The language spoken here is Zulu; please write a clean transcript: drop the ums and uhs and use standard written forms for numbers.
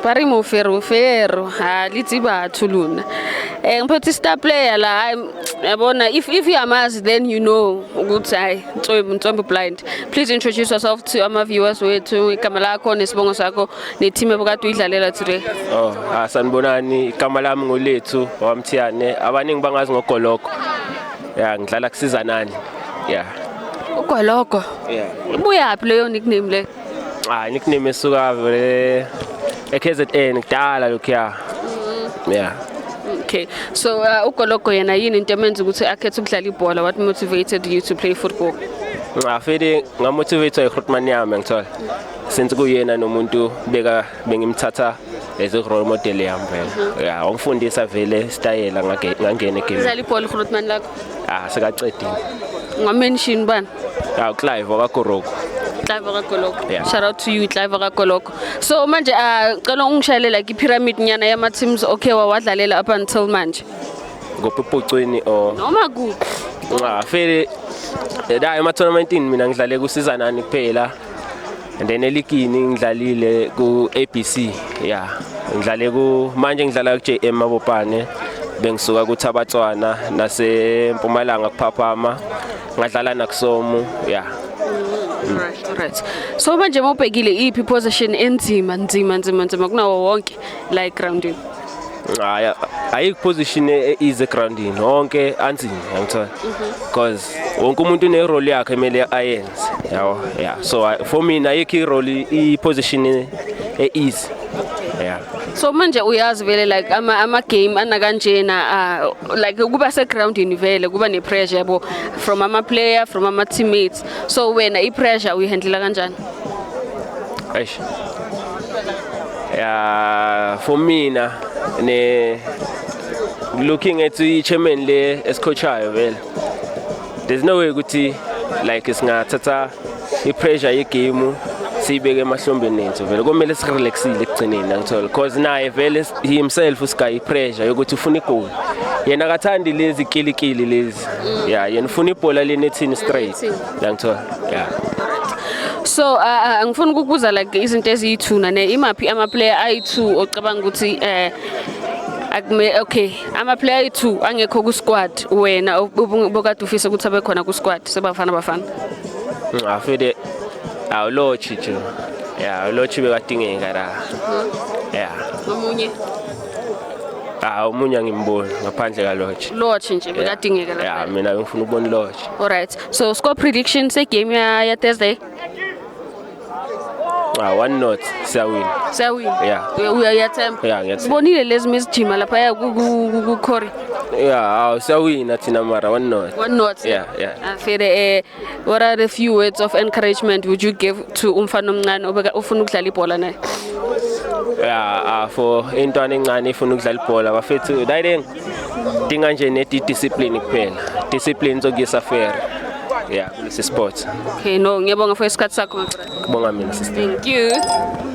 Ba re moferofero ha le itse batho lona. Ngiphethe star player la, hayi, yabona, if uyamazi, then you know ukuthi hayi, Ntswembu, Ntswembu blind. Please introduce yourself to ama viewers wethu, igama lakho nesibongo sakho ne-team ebukade uyidlalela today. Oh, ah, sanibonani. Igama lami nguLethu waMthiyane. Abaningi bangazi ngoGoloko. Ya, ngidlala kuSizanani. Ya. Ugoloko. Yeah. Ibuyaphi leyo nickname le? Ah, nickname esuka vele eKZN kudala lokhuya. Yeah. Okay. So uGoloko yena yini into emenza ukuthi akhethe ukudlala ibhola? What motivated you to play football? Ngafike ngamotivate iGrootman yami, ngithola. Since kuyena nomuntu beka bengimthatha as a role model yami vele. Yeah, wangifundisa vele style, ngangena egame. Udlala ibhola uGrootman lakho? Ah, sekacedile. Ungamention bani? Ah, Clive wakaGoroko. Clive kaGoloko. Yeah. Shout out to you, Clive kaGoloko. So manje cela ungishayele like ipyramid nyana yama teams, okay, wawadlalela up until manje. Kuphi, ePucwini or? Noma kuphi. Ah, vele la ema-tournamentini mina ngidlale kuSizanani kuphela and then eligini ngidlalile ku-ABC, yeah, ngidlale ku manje ngidlala ku-JM Mabopane, bengisuka kuThabatswana naseMpumalanga kuPhaphama, ngadlala nakuSomu, yeah. Alright. So manje mawubhekile, iphi position enzima nzima nzima nzima kunawo wonke la egroundini? Hayi, ayikho position e-easy egroundini, wonke anzima, yangithola, because wonke umuntu une-role yakhe emele ayenze, yabo. Yeah, so for mina ayikho i-role, i-position e-easy, yeah. So manje uyazi vele like ama game ana kanjena, like kuba segroundini vele kuba ne pressure, yabo, from ama player, from ama teammates. So wena i pressure uyihandlela kanjani? Eish. Yeah, for mina ne looking at i-chairman le esicoachayo vele, there's no way ukuthi like singathatha i-pressure yegame siyibeke emahlombeni ethu. Vele kumele sirelaxile ekugcineni, angithola, because naye vele he himself usigaya i-pressure yokuthi ufuna igoli. Yena akathandi lezi kilikili lezi, yeah, yena ufuna ibhola lenethini straight, yangithola, yeah. So ngifuna ukukubuza like izinto eziyi-2 nane imaphi ama player ayi-2 ocabanga ukuthi akume, okay, ama player ayi-2 angekho ku squad, wena bokade ufisa ukuthi abe khona ku squad seBafana Bafana? Afede awuLorch nje, yeah, uLorch bekadingeka la, yeah. Omunye? Ah, omunye angimboni ngaphandle kaLorch. Lorch nje bekadingeka la. Yeah, mina ngifuna ukubona Lorch. Alright, so score prediction se game ya Thursday? Ah, 1-0, siyawina. Siyawina? Yeah. Uyathemba? Yeah, ngiyathemba. Sibonile lezi mizijima lapha ku Corey. Yeah, awu, siyawina thina mara 1-0. 1-0. Yeah. Afere what are the few words of encouragement would you give to umfana omncane obeka ufuna ukudlala ibhola naye? Yeah, for intwana encane ifuna ukudlala ibhola, bafethu, dayileng dinga nje ne discipline kuphela, discipline zokuyisa fair, yeah, kulesi sport. Okay, no, ngiyabonga for isikhathi sakho, my brother. Kubonga mina, sister. Thank you.